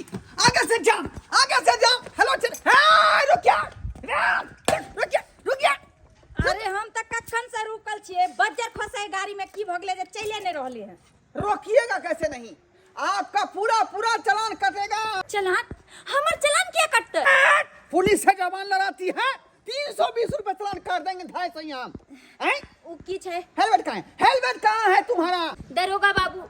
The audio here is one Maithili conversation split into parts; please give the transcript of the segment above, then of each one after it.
आगे से जाम, आगे से जाम। हेलो चल, हे रुकिया, रुकिया रुकिया। अरे हम तऽ कखन से रुकल छियै, बज्जर खसै गाड़ी में की भऽ गेलै जे चलिए नहि रहलै हँ। रोकिएगा कैसे नहीं, आपका पूरा पूरा चालान कटेगा। चलान? हमर चलान किया कटतै? पुलिस से जबान लड़ाती है, 320 रुपए चालान काट देंगे 250 यहाँ हैं? उ की छै? हेलमेट कहाँ है? हेलमेट कहाँ है तुम्हारा? दरोगा बाबू,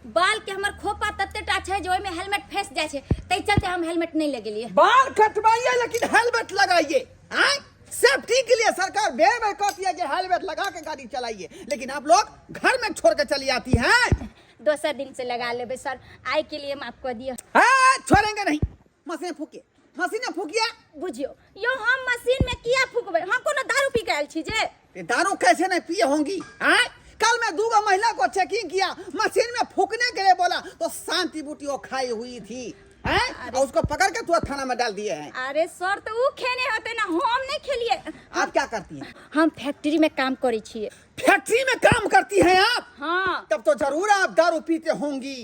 बाल के हमर खोपा तते टा छै जे ओहिमे हेलमेट फंस जाइ छै, ताहि चलते हम हेलमेट नहि लगेलियै। बाल कटवाइए लेकिन हेलमेट लगाइए। हैं? सेफ्टी के लिए सरकार बेर बेर कहती है कि हेलमेट लगा के गाड़ी चलाइए, लेकिन आप लोग घर में छोड़ के चली आती हैं। दोसर दिन से लगा लेबै सर, आइ के लिए माफ कऽ दिअ। हाँ, छोड़ेंगे नहीं। मशीन फूकिए, मशीन में फूकिए। बुझियो यो, हम मशीन में किया फूकबै? हम कोनो दारू पी के आयल छी जे? ये दारू कैसे नहीं पिए होंगी? हाँ? कल मैं दूगो महिला को चेकिंग किया, मशीन में फूकने के लिए बोला तो शांति बूटी वो खाई हुई थी, हैं? और उसको पकड़ के तुरंत थाना में डाल दिए हैं। अरे सर, तो ऊ खेने होते ना, हम नहीं खेलिए। आप क्या करती हैं? हम फैक्ट्री में काम करै छियै। फैक्ट्री में काम करती हैं आप? हाँ। तब तो जरूर आप दारू पीते होंगी।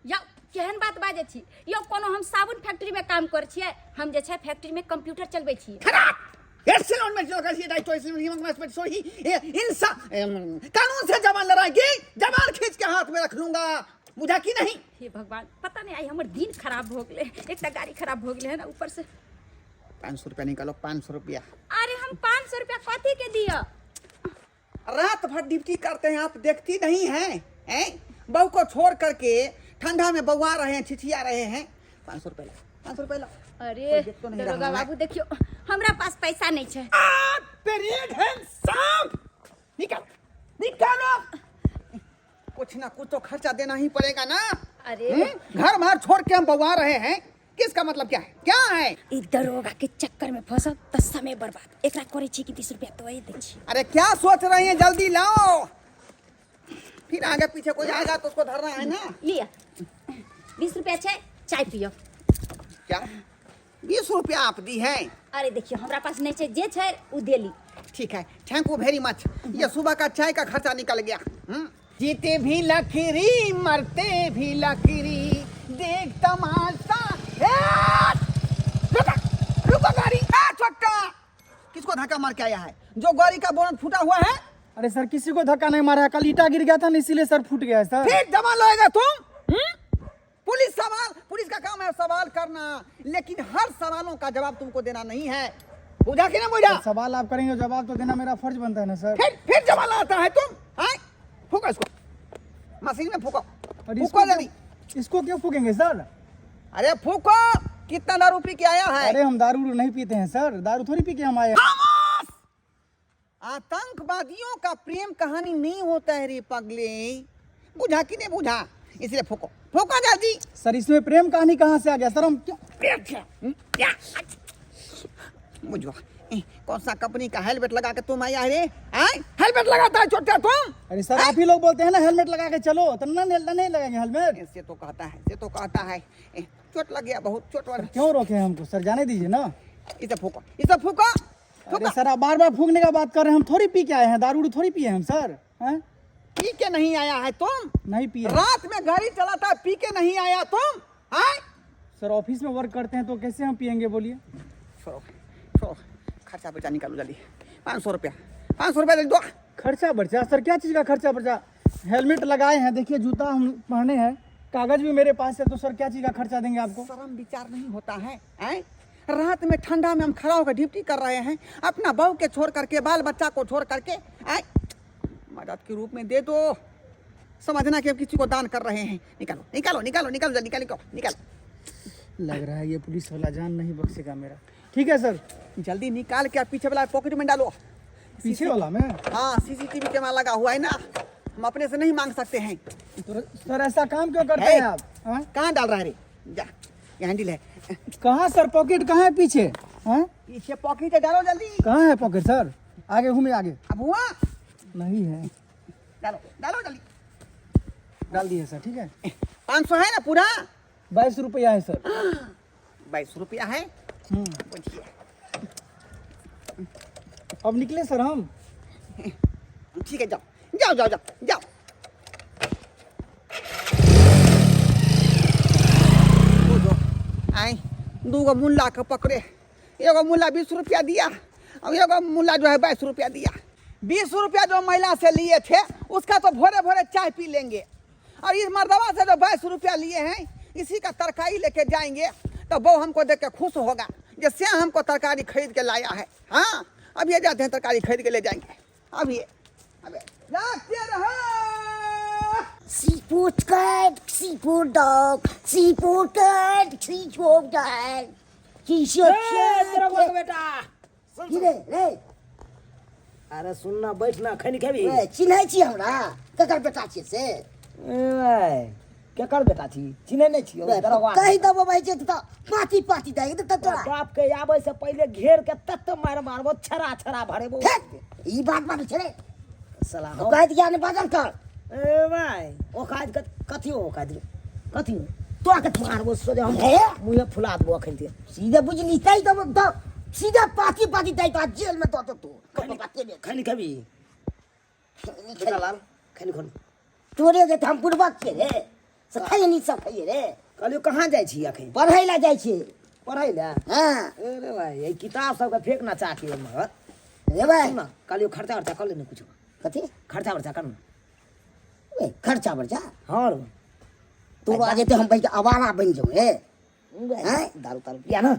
या केहन बात बाजै छी यौ? कोनो हम साबुन फैक्ट्री में काम करै छियै? हम जे छै फैक्ट्री में कंप्यूटर चलबै छियै। खराब एप्सिलॉन में जो कर ये तो इसमें हिमंग में सो ही ये इंसान कानून से जबान लड़ाएगी, जबान खींच के हाथ में रख लूंगा, बुझा कि नहीं? हे भगवान, पता नहीं आई हमर दिन खराब भऽ गेलै। एकटा गाड़ी खराब भऽ गेलै है ना, ऊपर से। 500 रुपया निकालो, 500 रुपया। अरे हम 500 रुपया कथी के दिअ? रात भर ड्यूटी करते हैं आप, देखती नहीं हैं, हैं? बहू को छोड़ करके ठंडा में बउआ रहे हैं, छिछिया रहे हैं। 500 रुपया लो, 500 रुपया लो। अरे कोई देख तो नहीं दरोगा रहा है। बाबू, देखियो हमरा पास पैसा नहीं छै। परेड है सांप, निकालो निकालो, कुछ ना कुछ तो खर्चा देना ही पड़ेगा ना। अरे घर बार छोड़ के हम बउआ रहे हैं, किसका मतलब क्या है, क्या है? ई दरोगा के चक्कर में फंसब त समय बर्बाद। एकरा करै छी कि 20 रुपया तो दै छी। अरे क्या सोच रही हैं, जल्दी लाओ, फिर आगे पीछे कोई आएगा तो उसको धरना है ना। लिया, 20 रुपया छै, चाय पियो। क्या 20 रुपया आप दी है? अरे देखियो, हमरा पास नहीं छै, जे छै उ देली। ठीक है, thank you very much, ये सुबह का चाय का खर्चा निकल गया। जीते भी लकड़ी मरते भी लकड़ी, देख तमाशा। ए! रुको रुको गाड़ी, ए छोटा, किसको धक्का मार के आया है जो गाड़ी का बोनट फूटा हुआ है? अरे सर, किसी को धक्का नहीं मारा है, कल ईटा गिर गया था ना, इसीलिए सर फूट गया है सर। फिर जमा लोएगा तुम? पुलिस सवाल, पुलिस का काम है सवाल करना, लेकिन हर सवालों का जवाब तुमको देना नहीं है, बुझा कि ना बुझा? सवाल आप करेंगे, जवाब तो देना मेरा फर्ज बनता है ना सर। फिर जवाब आता है तुम, हैं? फूको इसको, मशीन में फूको। और फूको इसको जल्दी। इसको क्यों फूकेंगे सर? अरे फूको, कितना दारू पी के आया है? अरे हम दारू उरू नहीं पीते हैं सर, दारू थोड़ी पी के हम आए हैं। खामोश! आतंकवादियों का प्रेम कहानी नहीं होता है रे पगले, बुझा कि नहीं बुझा? इसलिए फूको फूको जल्दी। सर इसमें प्रेम कहानी कहाँ से आ गया सर? हम क्यों बुझो, कौन सा कंपनी का हेलमेट लगा के तुम आया है रे? आए? हेलमेट लगाता है छोटा तुम? अरे सर, आप ही लोग बोलते हैं ना हेलमेट लगा के चलो, तो ना नहीं लगाएंगे हेलमेट। ऐसे तो कहता है, ऐसे तो कहता है। चोट लग गया, बहुत चोट लग। क्यों रोके हैं हमको सर, जाने दीजिए ना। इसे फूको, इसे फूको। अरे सर, आप बार बार फूकने का बात कर रहे हैं, हम थोड़ी पी के आए हैं, दारू उरू थोड़ी पिए हम सर, हैं? पी के नहीं आया है तुम? नहीं पिए। रात में गाड़ी चलाता है, पी के नहीं आया तुम? आए? सर ऑफिस में वर्क करते हैं तो कैसे हम पियेंगे, बोलिए। छोड़ो छोड़ो, खर्चा बर्चा निकालो जल्दी, 500 रुपया, 500 रुपया दे दो। खर्चा बर्चा सर, क्या चीज़ का खर्चा बर्चा? हेलमेट लगाए हैं, देखिए जूता हम पहने हैं, कागज भी मेरे पास है, तो सर क्या चीज़ का खर्चा देंगे आपको? शर्म विचार नहीं होता है, हैं? रात में ठंडा में हम खड़ा होकर ड्यूटी कर रहे हैं, अपना बहू के छोड़ करके, बाल बच्चा को छोड़ करके, आए मदद के रूप में दे दो, समझना कि हम किसी को दान कर रहे हैं। निकालो निकालो निकालो निकालो जल्दी, निकालो निकालो। लग रहा है ये पुलिस वाला जान नहीं बख्शेगा मेरा। ठीक है सर, जल्दी निकाल के आप पीछे वाला पॉकेट में डालो। पीछे वाला में? हाँ, सीसीटीवी कैमरा लगा हुआ है ना, हम अपने से नहीं मांग सकते हैं। तो सर ऐसा काम क्यों करते हैं आप? हाँ? कहाँ डाल रहा है रे? जा, ये हैंडल है। कहाँ सर पॉकेट कहाँ है पीछे? हाँ? पीछे पॉकेट है, डालो जल्दी। कहाँ है पॉकेट सर? आगे घूमे आगे। अब हुआ नहीं है। डालो डालो जल्दी। डाल दिए सर, ठीक है। 500 है ना पूरा? 22 रुपया है सर। 22 रुपया है। बुझिए। अब निकले सर हम? ठीक है, जाओ जाओ जाओ जाओ जाओ। दूगो मुल्ला के पकड़े, एगो मुल्ला 20 रुपया दिया और एगो मुल्ला जो है 22 रुपया दिया। 20 रुपया जो महिला से लिए थे उसका तो भोरे भोरे चाय पी लेंगे, और इस मर्दवा से जो 22 रुपया लिए हैं इसी का तरकारी लेके जाएंगे तो वो हमको देख के खुश होगा जैसे हमको तरकारी खरीद के लाया है। हाँ अब ये जाते हैं तरकारी खरीद के ले जाएंगे। अब ये अबे जाते रहो। Seafood cat, seafood dog, seafood cat, seafood dog, seafood cat. बेटा की रे रे अरे सुनना बैठना खैनी खेबी ए, चिन्है छी हमरा ककर बेटा छियै से ए, केकर बेटा छी चिन्है नहि छियौ दरोगा कहि देबो भाइ जे तऽ पाती पाती दे देतौ तोरा बाप के आबै से पहिले घेर के तत मार मारबो छड़ा छड़ा भरेबो फेक ई बात बात छै रे साला हम कहि दिया ने बाजल कर ए भाई औकात कथी हो औकात रे कथी हो तोरा के मारबो सोझे हम हे? मुँहे फुला देबो अखन ते सीधे बुझली कहि देबो तऽ सीधे पाती पाती दे तो जेल में दऽ देतौ बाते ने खैनी खेबी बेटा लाल खैनी खोल तोरे जे हम बुड़बक छियै रे से खैनी सब खैयै रे कहलियौ कहाँ जाइ छी अखन पढ़ै लए जाइ छियै पढ़ै लए हँ अरे भाई ई किताब सबके फेंक ना चाह के मगर रे भाई सुन ना कहलियौ खर्चा वर्चा कर ले ने कुछो कथी खर्चा वर्चा कर ना ए, खर्चा बर्चा हाँ रो तू आ जेतै हम भाई आवारा बनि जाउ रे हैं? दारू तारू पिया ना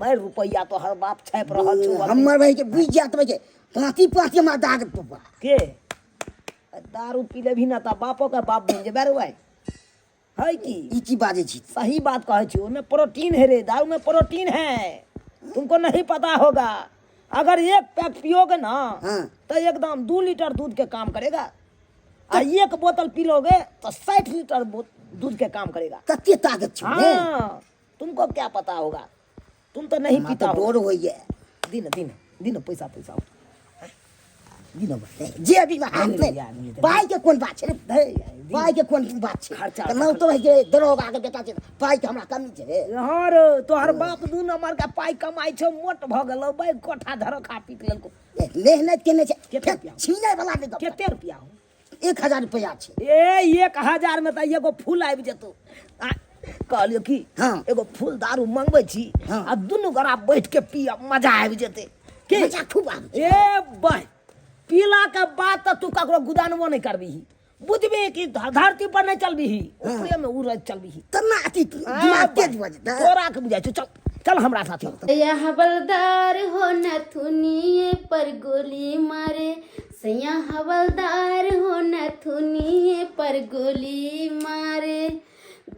मारि रुपैआ तो हर बाप छापि रहल छौ हमर भाई के बुझि जायत भाई के पाँती पाँती हमरा दाग पप्पा के दारू पी लेबही ना तऽ बापो के बाप बनि जेबै रे भाई है की ई की बाजै छी सही बात कहै छी ओहिमे प्रोटीन है रे दारू में प्रोटीन है तुमको नहीं पता होगा अगर एक पैक पियोगे ना हाँ। तो एकदम 2 लीटर दूध के काम करेगा आ एक बोतल पी लोगे तो 60 लीटर दूध के काम करेगा। कते ताकत छौ रे। हाँ, तुमको क्या पता होगा, तुम तो नहीं हमरा पीता तऽ हो। डर होइए। दिन दिन दिन पैसा पैसा दिन भाइ जे अभी हाथ नहीं, में यार, नहीं, पाइ के कोन बात छै रे धे, यार, दिन। पाइ के कोन बात छै खर्चा तऽ नाम तो भाइ के दरोगा के बेटा छै पाइ के हमरा कमी छै रे। हाँ रे तोहर बाप 2 नंबर के पाइ कमाइ छौ, मोट भऽ गेलौ भाई, कोठा धरो खा पी लेलको। ए, मेहनत केने छै। कते फेर रुपया? छीनै वाला नहि गप। कते रुपया हो? 1000 रुपया छै। ए, 1000 में तऽ एगो फूल आबि जेतौ। आ, कहलियौ की एगो फूल दारू मंगबै छी आ दुनू गोरा बैठ के पियब, मजा आबि जेतै की? मजा खूब आबै छै। ए बह, पीला के बाद तऽ तू ककरो गुदानबो नहि करबिही, बुझबी कि धरती पर नहि चलबिही, ऊपरे में उड़ैत चलबिही। तना अथी दिमाग तेज भऽ जेतै। तोरा के बुझाइ छौ। चल चल हमरा साथे। सैया हवलदार हो नथुनिए पर गोली मारे, सैया हवलदार हो नथुनिए पर गोली मारे।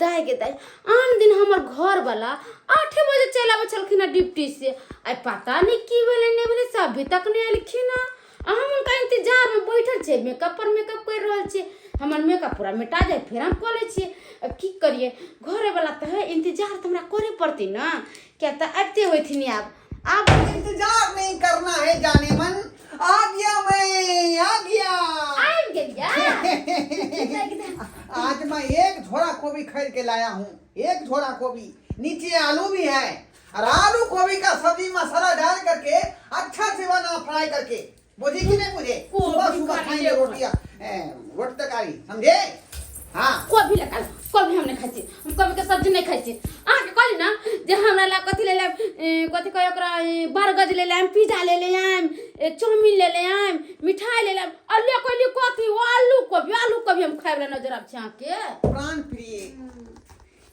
दाय गे दाय, आन दिन हमर घर वाला 8 बजे चलि आबै छलखिन हँ ड्यूटी से, आइ पता नहि की भेलै नहि भेलै, से अभी तक नहि एलखिन हँ आ हम हुनका इंतजारमे बैठल छियै, मेकअप पर मेकअप करि रहल छियै। हमर मेकअप पूरा मिटा जाय फेर हम कऽ लै छियै। आब की करियै, घरेवला तऽ है, इंतजार तऽ हमरा करे पड़तै ने, किया तऽ आबिते होथिन आब आब। इंतजार नहीं करना है जाने मन, आ गया मैं, आ गया। आबि गेलियै। आज मैं एक झोरा गोभी खरीद के लाया हूँ, एक झोरा गोभी, नीचे आलू भी है और आलू गोभी का सब्जी मसाला डाल करके अच्छा से बना फ्राई करके, बुझी कि नहीं बुझे? सुबह सुबह खाएंगे रोटियां, रोटी तरकारी, समझे? हाँ। कोबी लगा, कोबी हम नहीं खाइ छी, हम कोबी के सब्जी नहीं खाइ छी। अहाँके कहली ना जे हमरा ला कथी ले लायब, कथी कहै ओकरा, बर्गर ले लायब, पिज्जा ले ले आयब, चाउमीन ले ले आयब, मिठाई ले लायब, आ ले कहली कथी? ओ आलू कोबी। आलू कोबी हम खाय वाला नजर आबै छै अहाँके? प्राण प्रिय,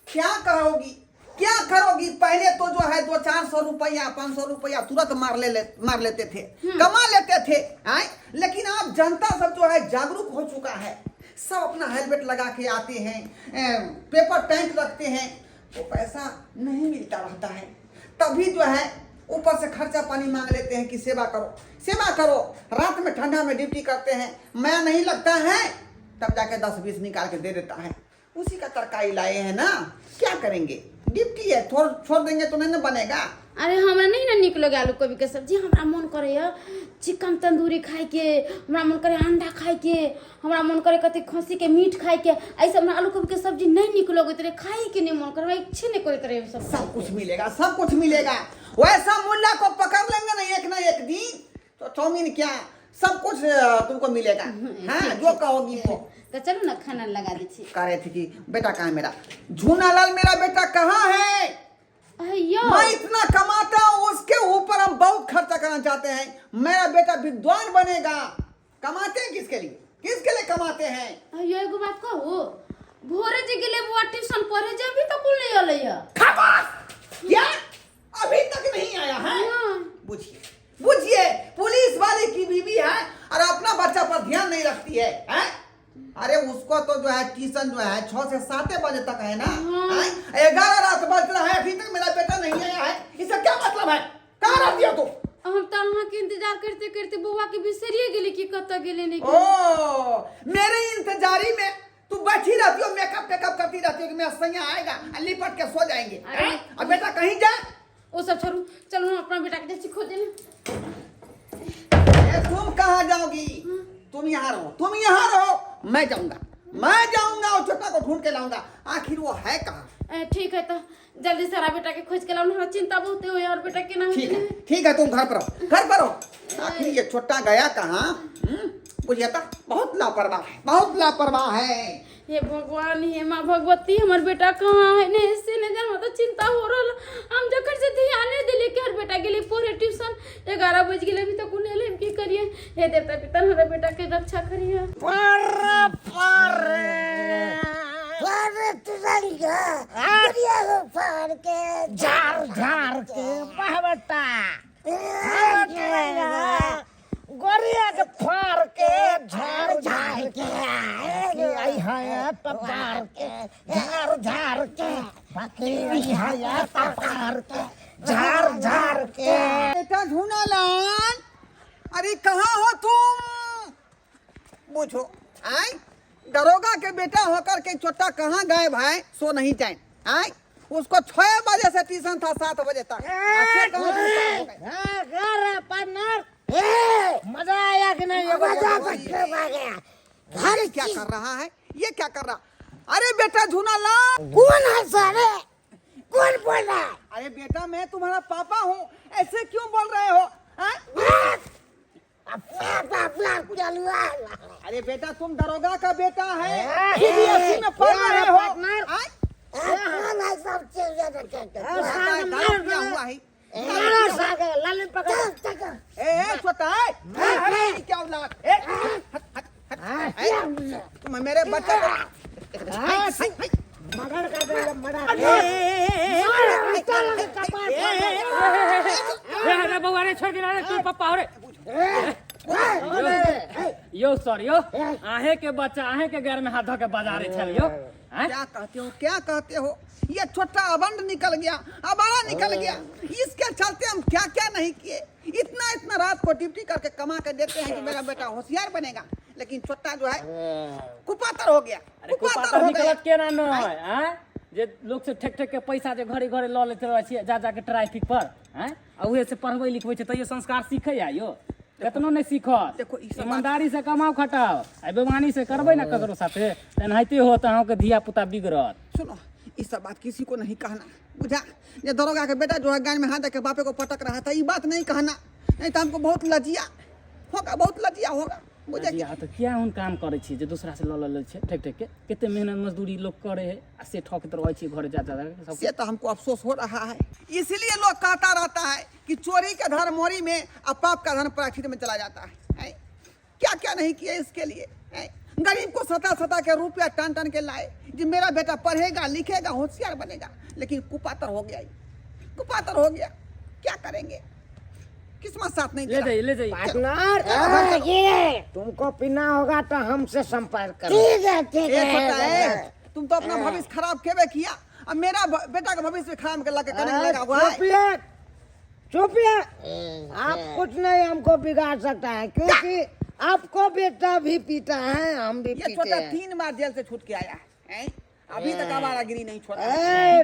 क्या करोगी, क्या करोगी? पहले तो जो है 200-400 रुपया, 500 रुपया तुरंत मार लेते थे, कमा लेते थे आए। लेकिन अब जनता सब जो है जागरूक हो चुका है, सब अपना हेलमेट लगा के आते हैं, पेपर टैंक रखते हैं, वो पैसा नहीं मिलता रहता है। तभी जो है ऊपर से खर्चा पानी मांग लेते हैं कि सेवा करो, सेवा करो। रात में ठंडा में ड्यूटी करते हैं, मैं नहीं लगता है, तब जाके 10-20 निकाल के दे देता है। उसी का तरकारी लाए हैं ना, क्या करेंगे? ड्यूटी है, छोड़ छोड़ देंगे तो नहीं ना बनेगा। अरे हमरा नहीं ना नीक लगे आलू कोबी के सब्जी। हमरा मन करैया चिकन तंदूरी खाइके, हमरा मन करे अंडा खाइके, हमरा मन करे कथी खस्सीके मीट खाइके। ऐसे हमरा आलू कोबी के सब्जी नहीं नीक लगैत रहे, खाइके नहीं मन करे, इच्छे नहीं करैत रहे सब। सब कुछ मिलेगा, सब कुछ मिलेगा। वैसा मुल्ला को पकड़ लेंगे ना एक ना एक दिन तो चाउमीन क्या, सब कुछ तुमको मिलेगा। हाँ, जो कहोगी वो। तऽ चलू ना, खाना लगा दै छी। कह रहे थे कि बेटा कहाँ है मेरा? झूना लाल मेरा बेटा कहाँ है? अयो। चाहते हैं मेरा बेटा विद्वान बनेगा। कमाते हैं किसके लिए, किसके लिए कमाते हैं? अयो एगो बात कहू, भोरे जे गेलै बौआ ट्यूशन पढ़े, जे अभी तक नहीं अलै है। खबास क्या अभी तक नहीं आया है? हाँ। बुझिए बुझिए, पुलिस वाले की बीवी है और अपना बच्चा पर ध्यान नहीं रखती है, हैं? अरे उसको तो जो है ट्यूशन जो है 6 से 7 बजे तक है ना, हैं? 11 रात बज रहा है, अभी तक मेरा बेटा नहीं आया है, इसका क्या मतलब है? कहाँ रख दिया तू? हम तो अहाँ के इंतजार करते करते बौआ के बिसरिए गेली कि कतऽ गेलै नहीं। ओ मेरे इंतजारी में तू बैठी रहती हो, मेकअप टेकअप करती रहती हो कि मेरा सैया आएगा और लिपट के सो जाएंगे। अरे। हैं? और बेटा कहीं जाए। ओ सब छोड़ू, चलू हम अपना बेटा के जाइ छी खोजे ने। ए, तुम कहाँ जाओगी? तुम यहाँ रहो, तुम यहाँ रहो, मैं जाऊंगा, मैं जाऊंगा और छोटा को ढूंढ के लाऊंगा, आखिर वो है कहाँ। ठीक है तो जल्दी सारा बेटा के खोज के लाओ, हमरा चिंता बहुत होय और बेटा केना होय। ठीक है ठीक है, तुम घर पर रहो, घर पर रहो। आखिर ये छोटा गया कहाँ? बुझिया था, बहुत लापरवाह है, बहुत लापरवाह है। हे भगवान, हे माँ भगवती, हमर बेटा कहाँ है ने से ने जान, तो चिंता हो रहल। हम जखन से ध्यान नहीं दिली कि हर बेटा गेलै पढ़े ट्यूशन, 11 बज गेलै अभी तक नहि एलै, हम की करिए? हे देवता पिता, हमरा बेटा के रक्षा करिए। पर पर पर तुरंगा दुनिया को फाड़ के झाड़ झाड़ के बहबटा गोरिया के फाड़ के झाड़ झाड़ के आई है पपार के झाड़ झाड़ के बाकी आई है पपार के झाड़ झाड़ के। बेटा झूनालाल, अरे कहाँ हो तुम? पूछो आए दरोगा के बेटा होकर के छोटा कहाँ गायब है, सो नहीं जाए। आए उसको 6 बजे से ट्यूशन था, 7 बजे तक। आखिर कहाँ हो गए? पार्टनर, मजा आया कि नहीं? मजा बच्चे आ गया। घर क्या कर रहा है ये, क्या कर रहा? अरे बेटा झूनालाल। कौन है सारे, कौन बोल रहा है? अरे बेटा मैं तुम्हारा पापा हूँ, ऐसे क्यों बोल रहे हो? अरे बेटा तुम दरोगा का बेटा है, सीबीएसई में पढ़ रहे हो। हुआ है छोटा है क्या औलाद? तुम मेरे बच्चे को बउआ रे, छोड़ दिला रे, तू पप्पा रे। यो सर यो, आहे के बच्चा आहे के घर में हाथ धो के बाजारे छल यो। क्या कहते हो, क्या कहते हो? ये छोटा अबंड निकल गया, अबारा निकल गया, इसके चलते हम क्या क्या नहीं किए। इतना इतना रात को ड्यूटी करके कमा के देते हैं कि मेरा बेटा होशियार बनेगा, लेकिन छोटा जो है कुपातर हो गया। अरे कुपातर निकलत केना न है, जे लोग से ठेक ठेक के पैसा जे घरे घरे ल लेते रहै छियै जा जाके ट्रैफिक पर, हैं? आ उहे से पढ़बै लिखबै छै तैयो संस्कार सीखै आ यो, केतनो नहि सीखत। देखो ई सब ईमानदारी से कमाओ खटाओ, आ बेमानी से करबै ना ककरो साथे त एनाहिते होत, अहाँके धिया पुता बिगड़त। सुनो ई सब बात किसी को नहीं कहना, बुझा? ये दरोगा के बेटा जो है गान में हाथ के बापे को पटक रहा था, ये बात नहीं कहना, नहीं तो हमको बहुत लजिया होगा, बहुत लजिया होगा, बुझा? जी तो किया हम काम करै छी जे दूसरा से ल ल छै ठेक ठेक के, कते मेहनत मजदूरी लोग करे है आ से ठकैत रहै छी घरे जा जा सब। से तो हमको अफसोस हो रहा है, इसलिए लोग कहता रहता है कि चोरी का धन मोरी में और पाप का धन प्रायश्चित में चला जाता है। क्या क्या नहीं किया इसके लिए, है? गरीब को सता सता के रुपया टान टान के लाए जी मेरा बेटा पढ़ेगा लिखेगा होशियार बनेगा, लेकिन कुपातर हो गया, कुपातर हो गया, क्या करेंगे? किस्मत साथ नहीं ले जाइए, ले जाइए पार्टनर, तुमको पीना होगा तो हमसे संपर्क करो। ठीक है ठीक है, तुम तो अपना भविष्य खराब केवे किया, अब मेरा बेटा का भविष्य खराब करने लगा हुआ है। चुपिए, आप कुछ नहीं हमको बिगाड़ सकता है, क्योंकि आपको बेटा भी पीता है, हम भी ये पीते हैं। 3 बार जेल से छूट के आया है, अभी तक आवारागिरी नहीं छोड़ा।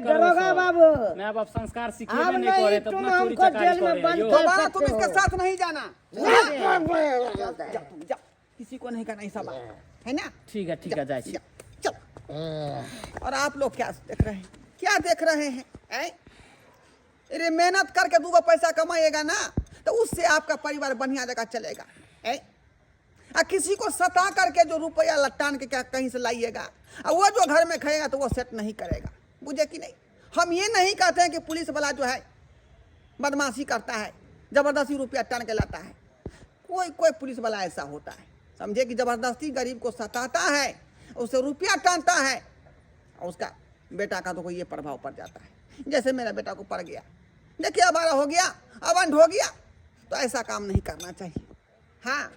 दरोगा बाबू, मैं अब संस्कार सीखे नहीं करे तो अपना चोरी हमको जेल में बंद कर दोबारा तुम इसके साथ नहीं जाना, जा तुम जा, किसी को नहीं करना ऐसा बात है ना? ठीक है ठीक है, जाए चल। और आप लोग क्या देख रहे हैं, क्या देख रहे हैं? अरे मेहनत करके दूगो पैसा कमाइएगा ना तो उससे आपका परिवार बढ़िया जगह चलेगा। आ किसी को सता करके जो रुपया लट्टान के क्या कहीं से लाइएगा और वो जो घर में खाएगा तो वो सेट नहीं करेगा, बुझे कि नहीं? हम ये नहीं कहते हैं कि पुलिस वाला जो है बदमाशी करता है, जबरदस्ती रुपया टान के लाता है। कोई कोई पुलिस वाला ऐसा होता है, समझे कि जबरदस्ती गरीब को सताता है, उसे रुपया टानता है, और उसका बेटा का तो कोई ये प्रभाव पड़ जाता है, जैसे मेरा बेटा को पड़ गया। देखिए, अबारा हो गया, अबंड हो गया। तो ऐसा काम नहीं करना चाहिए। हाँ।